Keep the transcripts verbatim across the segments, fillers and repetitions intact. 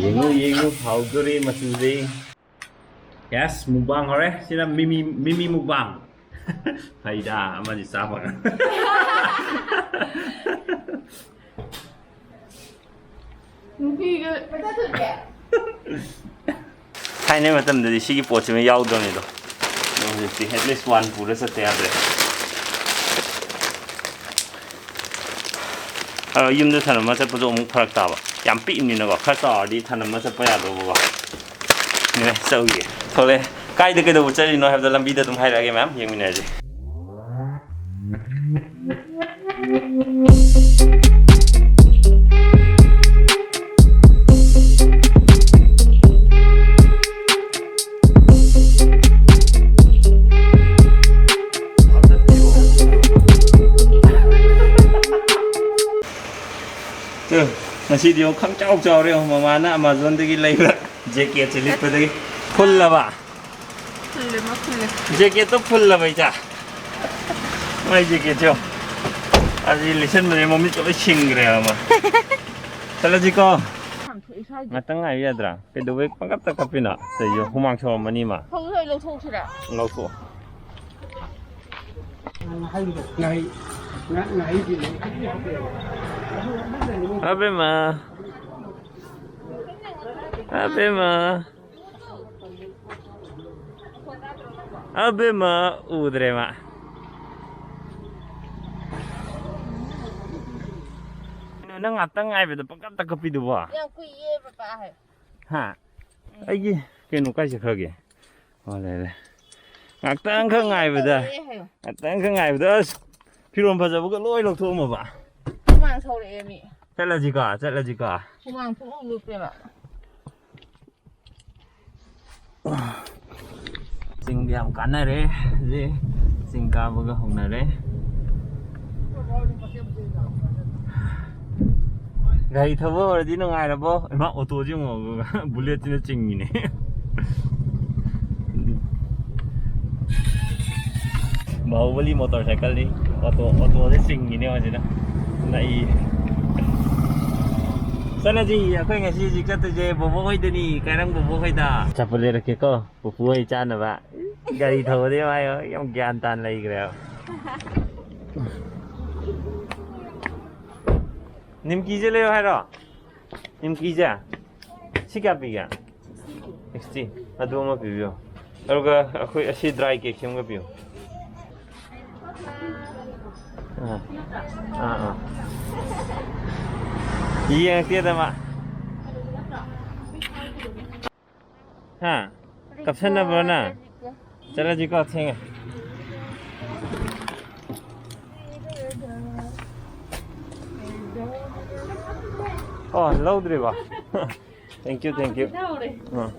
ꯌꯦꯡꯉꯨ, ꯌꯦꯡꯉꯨ, ꯍꯥꯎꯗꯣꯔꯦ ꯃꯆꯨꯁꯦ꯫ Yes, mukbang ꯍꯧꯔꯦ꯫ ꯁꯤꯅ ꯃꯤꯃꯤ, ꯃꯤꯃꯤ mukbang꯫ ꯐꯩꯗ, ꯑꯃꯗꯤ ꯆꯥꯕ꯫ ꯅꯨꯄꯤꯒ ꯄꯩꯁꯥ ꯊꯣꯛꯀꯦ꯫ ꯊꯥꯏꯅ ꯃꯇꯝꯗꯗꯤ ꯁꯤꯒꯤ ꯄꯣꯠꯁꯤꯃ ꯌꯥꯎꯗ꯭ꯔꯕꯅꯤꯗꯣ꯫ ꯑꯗꯣ ꯍꯧꯖꯤꯛꯇꯤ at least one ꯄꯨꯔ ꯆꯠꯇ ꯌꯥꯗ꯭ꯔꯦ꯫ ꯑꯗꯣ ꯌꯨꯝꯗ ꯊꯅꯝꯃ ꯆꯠꯄꯁꯨ ꯑꯃꯨꯛ ꯐꯔꯛ ꯇꯥꯕ꯫ ꯌꯥꯝ ꯄꯤꯛꯏꯕꯅꯤꯅꯀꯣ, ꯈꯔ ꯆꯥꯎꯔꯗꯤ ꯊꯅꯝꯃ ꯆꯠꯄ ꯌꯥꯗꯧꯕꯀꯣ꯫ ꯅꯦ, ꯆꯧꯁꯦ꯫ ꯊꯣꯛꯂꯛꯑꯦ꯫ ꯀꯥꯏꯗ ꯀꯩꯗꯧꯕ ꯆꯠꯂꯤꯅꯣ ꯍꯥꯏꯕꯗꯣ ꯂꯝꯕꯤꯗ ꯑꯗꯨꯝ ꯍꯥꯏꯔꯛꯑꯒꯦ ꯃꯌꯥꯝ, ꯌꯦꯡꯃꯤꯟꯅꯔꯁꯦ꯫ ꯇꯨ, ꯉꯁꯤꯗꯤ ꯌꯦꯡꯉꯨ, ꯈꯪꯆꯥꯎ ꯆꯥꯎꯔꯦ ꯌꯦꯡꯉꯨ, ꯃꯃꯥꯅ Amazon ꯗꯒꯤ ꯂꯩꯕ jacket ꯁꯦ ꯂꯤꯠꯄꯗꯒꯤ꯫ ꯐꯨꯜꯂꯕ? ꯐꯨꯜꯂꯦ, ꯃꯥ ꯐꯨꯜꯂꯦ꯫ Jacket ꯇꯣ ꯐꯨꯜꯂꯕ, ꯏꯆꯥ? ꯃꯥꯏ jacket ꯁꯦ ꯌꯦꯡꯉꯨ꯫ ꯑꯁꯤ ꯂꯤꯠꯁꯟꯕꯗꯒꯤ ꯃꯃꯤꯠꯀ ꯂꯣꯏ ꯁꯤꯡꯈ꯭ꯔꯦꯕ ꯃꯥ꯫ ꯆꯠꯂꯁꯤꯀꯣ? ꯌꯥꯝ ꯊꯣꯛꯏ ꯁ꯭ꯋꯥꯏꯗ꯫ ꯉꯥꯛꯇꯪ ꯉꯥꯏꯕ ꯌꯥꯗ꯭ꯔꯥ? ꯀꯩꯗꯧꯕꯩ ꯄꯪꯀꯞꯇ ꯀꯞꯄꯤꯅꯣ? ꯇꯧꯔꯤꯁꯦ ꯍꯨꯃꯥꯡ ꯁꯧꯔꯝꯃꯅꯤ ꯃꯥ꯫ ꯐꯧꯗꯣ ꯂꯣꯏ ꯂꯧꯊꯣꯛꯁꯤꯔꯥ? ꯂꯧꯊꯣꯛꯑꯣ꯫ ꯉꯥꯍꯩ, ꯉꯥꯍꯩ, ꯉꯥ-, ꯉꯥꯍꯩꯗꯤ ꯂꯩ꯫ ꯑꯕꯦꯝꯃ꯫ ꯑꯕꯦꯝꯃ꯫ ꯑꯕꯦꯝꯃ ꯎꯗ꯭ꯔꯦ ꯃꯥ꯫ ꯀꯩꯅꯣ, ꯅꯪ ꯉꯥꯛꯇꯪ ꯉꯥꯏꯕꯗ ꯄꯪꯀꯞꯇ ꯀꯞꯄꯤꯗꯨꯕꯣ? ꯌꯥꯝ ꯀꯨꯏꯌꯦ ꯄꯄꯥ ꯍꯥꯏ꯫ ꯍꯥ? ꯑꯩꯒꯤ ꯀꯩꯅꯣ ꯀꯥꯏ ꯆꯠꯈ꯭ꯔꯒꯦ? ꯑꯣ, ꯂꯩꯔꯦ꯫ ꯉꯥꯛꯇꯪꯈꯛ ꯉꯥꯏꯕꯗ, ꯇꯧꯔꯦ ꯍꯥꯏꯌꯣ꯫ ꯉꯥꯛꯇꯪꯈꯛ ꯉꯥꯏꯕꯗ ꯑꯁ, ꯐꯤꯔꯣꯜ ꯐꯖꯕꯒ ꯂꯣꯏ ꯂꯧꯊꯣꯛꯑꯝꯃꯕ꯫ ꯍꯨꯃꯥꯡ ꯁꯧꯔꯛꯑꯦ ꯃꯤ꯫ ꯆꯠꯂꯁꯤꯀꯣ, ꯆꯠꯂꯁꯤꯀꯣ꯫ ꯍꯨꯃꯥꯡ ꯄꯨꯡꯂꯨꯞ ꯂꯨꯞꯄꯦꯕ꯫ ꯆꯤꯡꯗꯤ ꯌꯥꯝ ꯀꯥꯟꯅꯔꯦ꯫ ꯍꯧꯖꯤꯛ ꯆꯤꯡ ꯀꯥꯕꯒ ꯍꯧꯅꯔꯦ꯫ ꯒꯥꯔꯤ ꯊꯧꯕ ꯍꯧꯔꯗꯤ ꯅꯨꯡꯉꯥꯏꯔꯕꯣ? ꯏꯃꯥ, ꯑꯣꯇꯣꯁꯤ ꯌꯦꯡꯉꯣ, ꯕꯨꯂꯦꯠꯁꯤꯅ ꯆꯤꯡꯉꯤꯅꯦ꯫ ꯕꯥꯍꯨꯕꯂꯤ ꯃꯣꯇꯣꯔ ꯁꯥꯏꯀꯜꯗꯤ ꯑꯣꯇꯣ, ꯑꯣꯇꯣꯁꯦ ꯆꯤꯡꯉꯤꯅꯦ ꯃꯁꯤꯅ꯫ ꯅꯩ꯫ ꯆꯠꯂꯁꯤ, ꯑꯩꯈꯣꯏ ꯉꯁꯤ ꯍꯧꯖꯤꯛ ꯆꯠꯇꯣꯏꯁꯦ ꯕꯣꯕꯣꯛ ꯍꯣꯏꯗꯅꯤ, ꯀꯥꯏꯔꯪ ꯕꯣꯕꯣꯛ ꯍꯣꯏꯗ꯫ ꯑꯆꯥꯄꯣꯠ ꯂꯩꯔꯛꯀꯦꯀꯣ, ꯄꯨꯄꯨ ꯍꯣꯏ ꯆꯥꯅꯕ꯫ ꯒꯥꯔꯤ ꯊꯧꯕꯗꯤ ꯃꯥ ꯌꯥꯝ ꯒ꯭ꯌꯥꯟ ꯇꯥꯅ ꯂꯩꯈ꯭ꯔꯦꯕ꯫ ꯅꯤꯝꯀꯤꯁꯦ ꯂꯩꯌꯣ ꯍꯥꯏꯔꯣ? ꯅꯤꯝꯀꯤꯁꯦ? ꯁꯤ ꯀꯌꯥ ꯄꯤꯒꯦ? ꯁꯤꯛꯁꯇꯤ꯫ ꯑꯗꯨ ꯑꯃ ꯄꯤꯕꯤꯌꯣ꯫ ꯑꯗꯨꯒ ꯑꯩꯈꯣꯏ ꯑꯁꯤ ꯗ꯭ꯔꯥꯏ ꯀꯦꯛꯁꯤ ꯑꯃꯒ ꯄꯤꯌꯨ꯫ ꯑꯥ꯫ ꯑꯥ, ꯑꯥ꯫ ꯌꯦꯡꯉꯛꯇꯦꯗ ꯃꯥ꯫ ꯍꯥ? ꯀꯞꯁꯟꯅꯕ꯭ꯔꯣ ꯅꯪ? ꯆꯠꯂꯁꯤꯀꯣ, ꯊꯦꯡꯉꯦ꯫ ꯑꯣ, ꯂꯧꯗ꯭ꯔꯤꯕꯣ? Thank you, thank you. ꯑꯥ꯫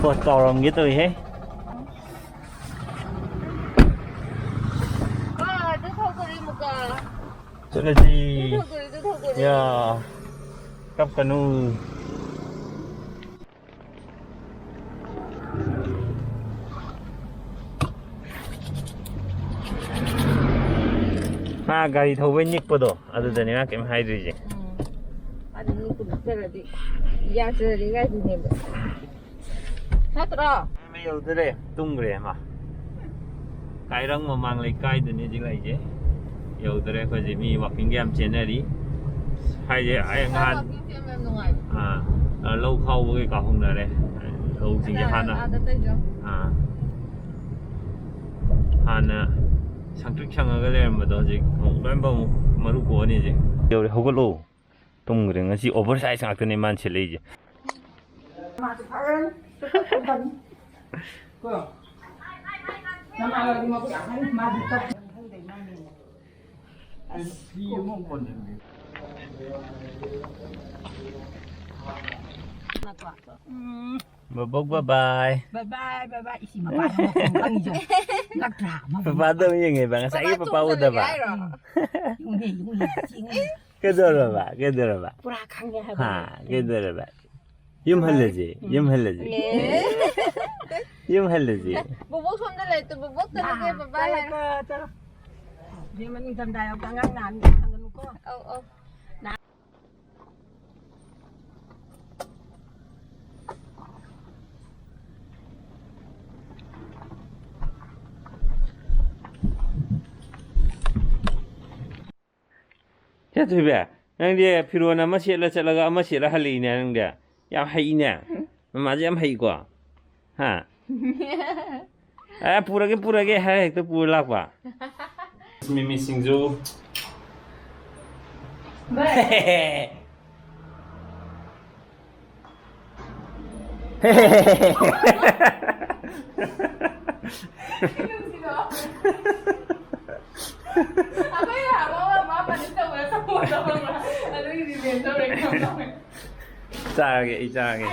ꯄꯣꯠ ꯀꯥꯎꯔꯝꯒꯦ ꯇꯧꯏꯍꯦ꯫ ꯑꯥ, ꯑꯗꯨ ꯊꯧꯗꯣꯔꯦ ꯑꯃꯨꯛꯀ꯫ ꯆꯠꯂꯁꯤ꯫ ꯑꯗꯨ ꯊꯧꯗꯣꯔꯦ, ꯑꯗꯨ ꯊꯧꯗꯣꯔꯦ꯫ ꯌꯥ, ꯀꯞꯀꯅꯨ꯫ ꯃꯥ ꯒꯥꯔꯤ ꯊꯧꯕꯩ ꯅꯤꯛꯄꯗꯣ, ꯑꯗꯨꯗꯅꯦ ꯃꯥ ꯀꯩꯝ ꯍꯥꯏꯗ꯭ꯔꯤꯁꯦ꯫ ꯎꯝ꯫ ꯑꯗꯨ ꯅꯤꯛꯄ ꯅꯠꯇ꯭ꯔꯗꯤ, ꯌꯥꯖꯔꯗꯤ ꯀꯥꯏꯗꯣꯏꯅꯦꯕ꯫ ꯅꯠꯇ꯭ꯔꯣ? ꯃꯥ ꯌꯧꯗꯣꯔꯦ, ꯇꯨꯝꯈ꯭ꯔꯦ ꯃꯥ꯫ ꯀꯥꯏꯔꯪ ꯃꯃꯥꯡ ꯂꯩꯀꯥꯏꯗꯅꯤ ꯍꯧꯖꯤꯛ ꯂꯩꯁꯦ꯫ ꯌꯧꯗꯣꯔꯦ ꯑꯩꯈꯣꯏꯁꯦ, ꯃꯤ ꯋꯥꯛꯀꯤꯡꯒ ꯌꯥꯝ ꯆꯦꯟꯅꯔꯤ꯫ ꯍꯥꯏꯁꯦ ꯑꯩ ꯉꯍꯥꯟ, ꯋꯥꯛꯀꯤꯡ ꯆꯦꯟꯕ ꯌꯥꯝ ꯅꯨꯡꯉꯥꯏ꯫ ꯑꯥ, ꯑꯥ, ꯂꯧ ꯈꯥꯎꯕꯒꯤ ꯀꯥꯍꯧꯅꯔꯦ꯫ ꯂꯧꯁꯤꯡꯁꯦ ꯍꯥꯟꯅ, ꯑꯥꯗ ꯇꯩꯗꯣ꯫ ꯑꯥ, ꯍꯥꯟꯅ ꯁꯪꯇ꯭ꯔꯤꯛ ꯁꯪꯉꯒ ꯂꯩꯔꯝꯕꯗꯣ ꯍꯧꯖꯤꯛ ꯑꯃꯨꯛ ꯂꯣꯏꯅꯃꯛ ꯑꯃꯨꯛ ꯃꯔꯨ ꯀꯣꯛꯑꯅꯤ ꯍꯧꯖꯤꯛ꯫ ꯌꯧꯔꯦ, ꯍꯧꯒꯠꯂꯣ꯫ ꯇꯨꯝꯈ꯭ꯔꯦ꯫ ꯉꯁꯤ oversize ꯉꯥꯛꯇꯅꯦ ꯃꯥꯅ ꯁꯦꯠꯂꯛꯏꯁꯦ꯫ ꯎꯝ꯫ ꯕꯣꯕꯣꯛ, bye bye꯫ Bye bye, bye bye꯫ ꯏꯁꯤ ꯃꯄꯥꯗ ꯃꯈꯣꯡ ꯈꯪꯉꯤꯁꯦ꯫ ꯉꯛꯇ꯭ꯔꯥ? ꯃꯄꯥꯗ ꯑꯃꯨꯛ ꯌꯦꯡꯉꯦꯕ, ꯉꯁꯥꯏꯒꯤ ꯄꯄꯥ ꯄꯄꯥ ꯎꯗꯕ꯫ ꯆꯣꯡꯁꯤꯜꯂꯒꯦ ꯍꯥꯏꯔꯣ? ꯌꯦꯡꯉꯨꯅꯦ, ꯌꯦꯡꯉꯨꯅꯦ, ꯌꯦꯡꯉꯨꯅꯦ꯫ ꯀꯩꯗꯧꯔꯕ? ꯀꯩꯗꯧꯔꯕ? ꯄꯨꯔꯥ ꯈꯪꯉꯦ ꯍꯥꯏꯕ꯫ ꯍꯥ, ꯀꯩꯗꯧꯔꯕ? ꯌꯨꯝ ꯍꯜꯂꯁꯦ, ꯌꯨꯝ ꯍꯜꯂꯁꯦ꯫ ꯌꯨꯝ ꯍꯜꯂꯁꯦ꯫ ꯕꯣꯕꯣꯛ ꯁꯣꯝꯗ ꯂꯩꯇꯦ, ꯕꯣꯕꯣꯛ ꯆꯠꯂꯒꯦ, ꯕꯕꯥ ꯍꯥꯏꯔꯣ꯫ ꯆꯠꯂꯣ, ꯆꯠꯂꯣ꯫ ꯏꯕꯦꯝꯃ, ꯅꯤꯡꯊꯝꯊꯥ ꯌꯧꯕꯗ ꯑꯉꯥꯡ ꯅꯥꯍꯟꯒꯦ ꯈꯪꯒꯅꯨꯀꯣ꯫ ꯑꯧ, ꯑꯧ꯫ ꯁꯦ ꯊꯣꯏꯕꯤ, ꯅꯪꯗꯤ ꯐꯤꯔꯣꯟ ꯑꯃ ꯁꯦꯠꯂ ꯆꯠꯂꯒ ꯑꯃ ꯁꯦꯠꯂ ꯍꯜꯂꯛꯏꯅꯦ ꯅꯪꯗꯤ꯫ ꯌꯥꯝ ꯍꯩꯅꯦ꯫ ꯃꯃꯥꯁꯦ ꯌꯥꯝ ꯍꯩꯀꯣ꯫ ꯍꯥ? ꯑꯦ, ꯄꯨꯔꯒꯦ, ꯄꯨꯔꯒꯦ ꯍꯥꯏꯔ ꯍꯦꯛꯇ ꯄꯨꯔ ꯂꯥꯛꯄ꯫ ꯃꯤꯃꯤ ꯁꯤꯡꯖꯨ꯫ ꯑꯩꯈꯣꯏꯅ ꯍꯥꯏꯕ ꯑꯃ ꯃꯥ ꯄꯅꯤꯁ ꯇꯧꯕꯗ ꯇꯧꯕ ꯇꯧꯕ ꯑꯗꯨꯒꯤ ꯔꯤꯚꯦꯟ ꯇꯧꯔꯦ ꯈꯪꯕ꯭ꯔꯥ? ꯆꯥꯔꯒꯦ, ꯑꯩ ꯆꯥꯔꯒꯦ꯫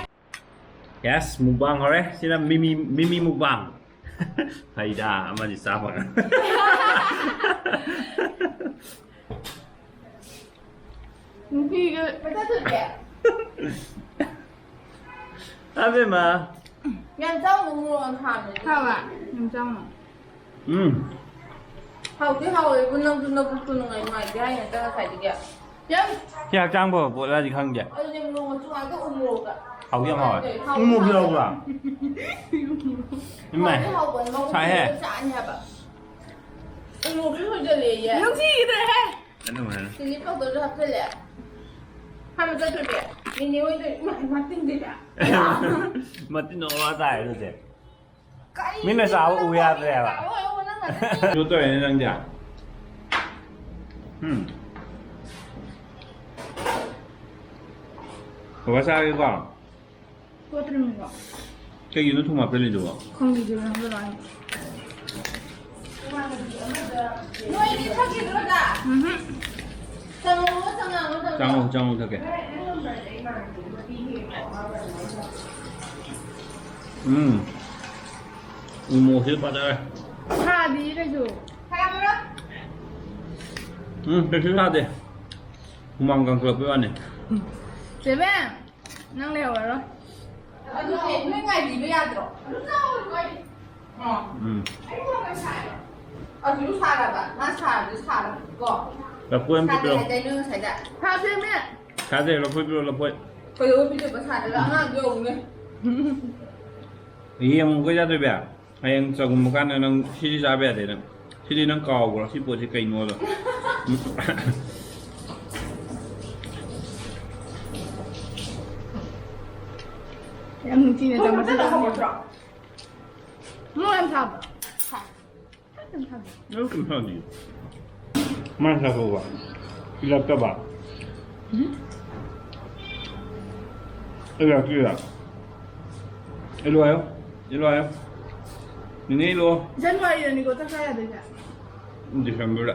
ꯌꯦꯁ, ꯃꯨꯛꯕꯥꯡ ꯍꯧꯔꯦ꯫ ꯁꯤꯅ ꯃꯤꯃꯤ, ꯃꯤꯃꯤ ꯃꯨꯛꯕꯥꯡ꯫ ꯐꯩꯗ, ꯑꯃꯗꯤ ꯆꯥ ꯐꯪꯉꯦ꯫ ꯅꯨꯄꯤꯒ ꯃꯆꯥ ꯊꯣꯛꯀꯦ꯫ ꯑꯕꯦꯝꯃ꯫ ꯌꯥꯝ ꯆꯥꯎꯅ ꯃꯣꯔꯣꯛ ꯌꯥꯝ ꯁꯥꯕꯅꯦ꯫ ꯍꯥꯎꯕ? ꯌꯥꯝ ꯆꯥꯎꯅ꯫ ꯎꯝ꯫ ꯍꯥꯎꯗꯤ ꯍꯥꯎꯋꯦꯕꯨ, ꯅꯪꯁꯨ ꯅꯕꯨꯛꯇꯨ ꯅꯨꯡꯉꯥꯏ-, ꯅꯨꯡꯉꯥꯏꯇꯦ ꯍꯥꯏ ꯅꯠꯇ꯭ꯔꯣ ꯉꯁꯥꯏꯗꯒꯤ? ꯌꯥꯝ ꯁꯤ ꯍꯛꯆꯥꯡ ꯐꯕ ꯄꯣꯠꯂꯗꯤ ꯈꯪꯗꯦ꯫ ꯑꯗꯨꯅꯦ ꯃꯣꯔꯣꯛ ꯃꯆꯨ ꯉꯥꯛꯇ ꯎ ꯃꯣꯔꯣꯛꯇ꯫ ꯍꯥꯎꯗꯤ ꯌꯥꯝ ꯍꯥꯎꯋꯦ꯫ ꯍꯥꯎꯗꯤ ꯎ ꯃꯣꯔꯣꯛꯁꯨ ꯍꯥꯎꯋꯦ꯫ ꯌꯥꯎꯕ꯭ꯔꯥ? ꯏꯃꯥꯏ꯫ ꯍꯥꯎꯗꯤ ꯍꯥꯎꯕꯅꯦ, ꯃꯕꯨꯛ ꯁꯥꯏꯍꯦ꯫ ꯐꯠꯇꯕ ꯆꯥꯅꯤ ꯍꯥꯏꯕ꯫ ꯎ ꯃꯣꯔꯣꯛꯁꯨ ꯁꯣꯏꯖꯜꯂꯦꯌꯦ꯫ ꯅꯨꯡꯁꯤꯗ꯭ꯔꯦꯍꯦ꯫ ꯑꯗꯨꯝ ꯍꯥꯏꯅ꯫ ꯆꯤꯂꯤ ꯄꯥꯎꯗꯔꯁꯨ ꯍꯥꯞꯆꯜꯂꯦ꯫ ꯍꯥꯟꯅ ꯆꯠꯇ꯭ꯔꯗꯤ ꯅꯦꯅꯦ ꯍꯣꯏꯗ ꯏꯃꯥ ꯏꯃꯥ ꯇꯤꯟꯗꯣꯏꯕ꯫ ꯃꯇꯤꯟ ꯑꯣꯔ ꯇꯥꯏ ꯑꯗꯨꯗꯤ꯫ ꯀꯔꯤ ꯃꯤꯅ ꯆꯥꯕ ꯎ ꯌꯥꯗ꯭ꯔꯦꯕ꯫ ꯍꯣꯏ, ꯍꯣꯏ, ꯅꯪ ꯉꯥꯛꯇ ꯀꯩꯅꯣ ꯇꯧꯔꯦꯅꯦ ꯅꯪꯗꯤ꯫ ꯎꯝ꯫ ꯕꯕꯥ ꯆꯥꯔꯒꯦꯀꯣ꯫ ꯀꯣꯠꯇ꯭ꯔꯤꯕꯣ? ꯀꯩꯒꯤꯅꯣ ꯊꯨꯝ ꯍꯥꯞꯆꯜꯂꯤꯗꯨꯕꯣ? ꯈꯪꯗꯦ, ꯅꯪ ꯀꯅꯥꯅꯣ? ꯅꯣꯏꯒꯤ ꯊꯛꯈꯤꯗ꯭ꯔꯣ, ꯗꯥ? ꯎꯝꯍꯨꯝ꯫ ꯆꯉꯧꯔꯣ, ꯆꯉꯥꯡꯂꯣ, ꯆꯉꯧꯔꯣ? ꯆꯉꯧ, ꯆꯉꯧ ꯊꯛꯀꯦ꯫ ꯎꯝ꯫ ꯎ ꯃꯣꯔꯣꯛꯁꯤꯁꯨ ꯐꯖꯔꯦ꯫ ꯁꯥꯗꯤꯌꯦ ꯀꯩꯁꯨ꯫ ꯁꯥꯕ꯭ꯔꯣ? ꯎꯝ, ꯀꯩꯁꯨ ꯁꯥꯗꯦ꯫ ꯍꯨꯃꯥꯡ ꯀꯥꯡꯈꯠꯂꯛꯄꯩ ꯋꯥꯅꯤ꯫ ꯆꯦꯕꯦ! ꯅꯪ ꯂꯩꯍꯧꯔꯔꯣꯏ꯫ ꯑꯗꯨ ꯅꯣꯏ ꯉꯥꯏꯕꯤꯕ ꯌꯥꯗ꯭ꯔꯣ? ꯑꯗꯨꯝ ꯆꯥꯎ ꯂꯣꯏꯔꯦ꯫ ꯑꯣ꯫ ꯎꯝ꯫ ꯑꯩ ꯃꯣꯔꯣꯛ ꯌꯥꯝ ꯁꯥꯏꯌꯦꯕ꯫ ꯑꯗꯨꯁꯨ ꯁꯥꯔꯕ? ꯃꯥ ꯁꯥꯔꯁꯨ ꯁꯥꯔꯕꯀꯣ꯫ ꯂꯐꯣꯏ ꯑꯃ ꯁꯥꯗꯦ ꯄꯤꯕꯤꯔꯣ꯫ ꯍꯥꯏꯗꯥꯏ ꯅꯣꯏ ꯉꯁꯥꯏꯗ? ꯁꯥꯗꯦꯃꯦ꯫ ꯁꯥꯗꯦ, ꯂꯐꯣꯏ ꯄꯤꯔꯣ, ꯂꯐꯣꯏ꯫ ꯀꯩꯗꯧꯕ ꯄꯤꯗꯣꯏꯕ ꯁꯥꯗ꯭ꯔꯒ? ꯑꯉꯥꯡꯗꯣ ꯌꯦꯡꯉꯨꯅꯦ꯫ ꯌꯦꯡꯉꯨꯀꯣ ꯌꯥꯗꯣꯏꯕꯤ꯫ ꯍꯌꯦꯡ ꯆꯥꯛꯒꯨꯝꯕ ꯀꯥꯟꯗ ꯅꯪ ꯁꯤꯗꯤ ꯆꯥꯕ ꯌꯥꯗꯦ ꯅꯪ꯫ ꯁꯤꯗꯤ ꯅꯪ ꯀꯥꯎꯕ꯭ꯔꯣ? ꯁꯤ ꯄꯣꯠꯁꯤ ꯀꯩꯅꯣꯗꯣ? ꯌꯥꯝ ꯅꯨꯡꯁꯤꯅ ꯆꯥꯃꯁ ꯆꯥꯃꯁ꯫ ꯃꯣꯔꯣꯛ ꯌꯥꯝ ꯁꯥꯕ꯭ꯔꯣ? ꯁꯥꯏ꯫ ꯌꯥꯝ ꯁꯥꯕ꯭ꯔꯣ? ꯌꯥꯝ ꯁꯥꯗꯦ꯫ ꯃꯥꯏ ꯁꯥꯊꯧꯕ꯫ ꯏꯜꯂꯛꯇꯕ꯫ ꯎꯝ꯫ ꯏꯜꯂꯛꯇ꯭ꯔꯤꯔꯥ? ꯏꯜꯂꯣ ꯍꯥꯏꯌꯣ꯫ ꯏꯜꯂꯣ ꯍꯥꯏꯌꯣ꯫ ꯅꯤꯅꯦ ꯏꯜꯂꯣ꯫ ꯖꯅꯋꯥꯔꯤꯗꯅꯤꯀꯣ ꯆꯥꯛ ꯆꯥ ꯌꯥꯗꯣꯏꯁꯦ꯫ ꯗꯤꯁꯦꯝꯕꯔꯗ꯫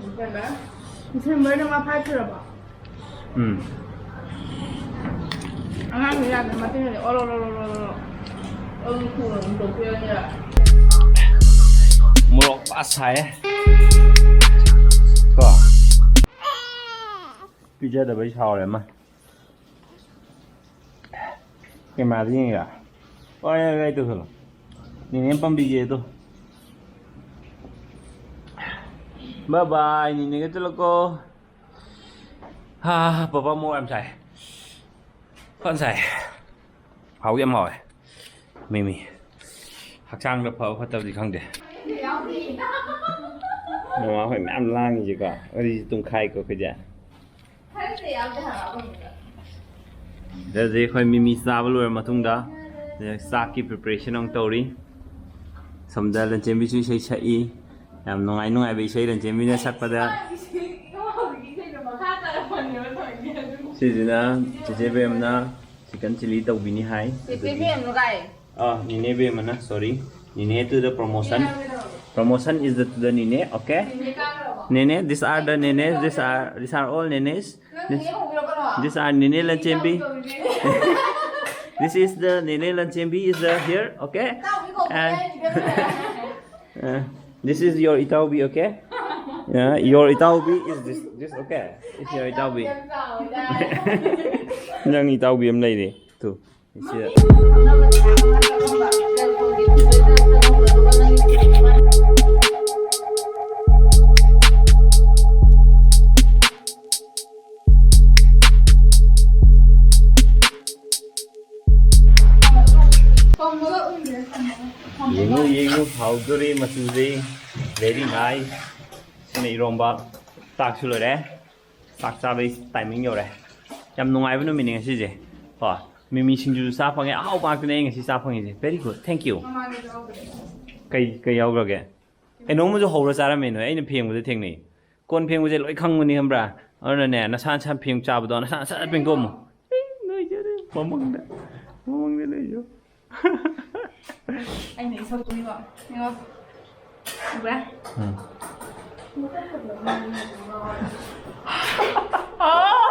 ꯗꯤꯁꯦꯝꯕꯔ? ꯗꯤꯁꯦꯝꯕꯔꯗ ꯃꯥ ꯐꯥꯏꯚ ꯁꯨꯔꯕꯣ? ꯎꯝ꯫ ꯑꯉꯥꯡꯗꯣ ꯌꯥꯗ꯭ꯔꯦ, ꯃꯆꯤꯟꯒꯗꯤ ꯑꯣꯔꯣ ꯔꯣ ꯔꯣ ꯔꯣ ꯔꯣ꯫ ꯑꯗꯨ ꯊꯨꯅ ꯑꯗꯨꯝ ꯇꯣꯛꯄꯤꯔꯅꯤ꯫ ꯃꯣꯔꯣꯛ ꯐꯖ ꯁꯥꯏꯌꯦ꯫ ꯀꯣ꯫ ꯄꯤꯖꯗꯕꯩ ꯁꯥꯎꯔꯦ ꯑꯃ꯫ ꯀꯦꯃꯦꯔꯥꯗ ꯌꯦꯡꯉꯤꯔꯥ? ꯍꯣꯏ, ꯍꯣꯏ, ꯍꯣꯏ, ꯇꯧꯁꯜꯂꯣ꯫ ꯅꯦꯅꯦ ꯄꯥꯝꯕꯤꯒꯦ ꯑꯗꯣ꯫ Bye bye, ꯅꯦꯅꯦꯒ ꯆꯠꯂꯣꯀꯣ꯫ ꯍꯥ, ꯄꯄꯥ ꯃꯣꯔꯣꯛ ꯌꯥꯝ ꯁꯥꯏ꯫ ꯐꯖꯅ ꯁꯥꯏ꯫ ꯍꯥꯎꯗꯤ ꯌꯥꯝ ꯍꯥꯎꯋꯦ꯫ ꯃꯤꯃꯤ꯫ ꯍꯛꯆꯥꯡꯗ ꯐꯕ ꯐꯠꯇꯕꯗꯤ ꯈꯪꯗꯦ꯫ ꯃꯃꯥ ꯍꯣꯏ ꯃꯌꯥꯝ ꯂꯥꯡꯉꯤꯁꯦꯀꯣ꯫ ꯋꯥꯔꯤꯁꯦ ꯇꯨꯡꯈꯥꯏꯀꯣ ꯑꯩꯈꯣꯏꯁꯦ꯫ ꯑꯗꯨꯗꯤ ꯑꯩꯈꯣꯏ ꯃꯤꯃꯤ ꯆꯥꯕ ꯂꯣꯏꯔ ꯃꯇꯨꯡꯗ ꯆꯥꯛꯀꯤ preparation ꯑꯃꯨꯛ ꯇꯧꯔꯤ꯫ ꯁꯣꯝꯗ ꯂꯟꯆꯦꯟꯕꯤꯁꯨ ꯏꯁꯩ ꯁꯛꯏ꯫ ꯌꯥꯝ ꯅꯨꯡꯉꯥꯏ ꯅꯨꯡꯉꯥꯏꯕ ꯏꯁꯩ ꯂꯟꯆꯦꯟꯕꯤꯅ ꯁꯛꯄꯗ꯫ ꯁꯤꯁꯤꯅ ꯆꯦꯆꯦ ꯕꯦꯝꯅ chicken chilli ꯇꯧꯕꯤꯅꯤ ꯍꯥꯏ꯫ ꯆꯦꯆꯦ ꯕꯦꯝꯅ ꯀꯥꯏ? ꯑꯥ, ꯅꯦꯅꯦ ꯕꯦꯝꯃꯅ, sorry. Nene to the promotion. Promotion is the, to the Nene, okay? Nene, these are the Nenes, these are, these are all Nenes. This, these are Nene Lanchembi. This is the Nene Lanchembi is the here, okay? And, uh, this is your Itaobi, okay? Yeah, your ꯏꯇꯥꯎꯕꯤ is this, this okay? Is your ꯏꯇꯥꯎꯕꯤ? ꯅꯪ ꯏꯇꯥꯎꯕꯤ ꯑꯃ ꯂꯩꯔꯦ꯫ Two, ꯁꯤꯗ꯫ ꯌꯦꯡꯉꯨ, ꯌꯦꯡꯉꯨ, ꯍꯥꯎꯗꯣꯔꯤ ꯃꯆꯨꯁꯦ꯫ Very nice. ꯁꯤꯅ ꯏꯔꯣꯝꯕ꯫ ꯆꯥꯛꯁꯨ ꯂꯣꯏꯔꯦ꯫ ꯆꯥꯛ ꯆꯥꯕꯩ timing ꯌꯧꯔꯦ꯫ ꯌꯥꯝ ꯅꯨꯡꯉꯥꯏꯕ ꯅꯨꯃꯤꯠꯅꯤ ꯉꯁꯤꯁꯦ꯫ ꯀꯣ, ꯃꯤꯃꯤ ꯁꯤꯡꯖꯨꯁꯨ ꯆꯥ ꯐꯪꯉꯦ꯫ ꯑꯍꯥꯎꯕ ꯉꯥꯛꯇꯅꯦ ꯑꯩ ꯉꯁꯤ ꯆꯥ ꯐꯪꯉꯤꯁꯦ꯫ Very good, thank you꯫ ꯀꯩ, ꯀꯩ ꯌꯥꯎꯈ꯭ꯔꯒꯦ? ꯀꯩꯅꯣꯝꯃꯁꯨ ꯍꯧꯔ ꯆꯥꯔꯝꯃꯦ ꯅꯣꯏ, ꯑꯩꯅ ꯐꯦꯡꯕꯗ ꯊꯦꯡꯅꯩ꯫ ꯀꯣꯟ ꯐꯦꯡꯕꯁꯦ ꯂꯣꯏ ꯈꯪꯕꯅꯤ ꯈꯪꯕ꯭ꯔꯥ? ꯑꯗꯨꯅꯅꯦ, ꯅꯁꯥ ꯅꯁꯥ ꯐꯦꯡ ꯆꯥꯕꯗꯣ ꯅꯁꯥ ꯅꯁꯥ ꯐꯦꯡꯗꯣꯛꯑꯝꯃꯣ꯫ ꯑꯦ, ꯅꯣꯏꯖꯔꯦ꯫ ꯃꯃꯪꯗ, ꯃꯃꯪꯗ ꯅꯣꯏꯖꯔꯦ꯫ ꯑꯩꯅ ꯏꯁꯧ ꯇꯨꯏꯕ꯫ ꯌꯦꯡꯉꯣ꯫ ꯎꯕ꯭ꯔꯥ? ꯎꯝ꯫ ꯑꯣ!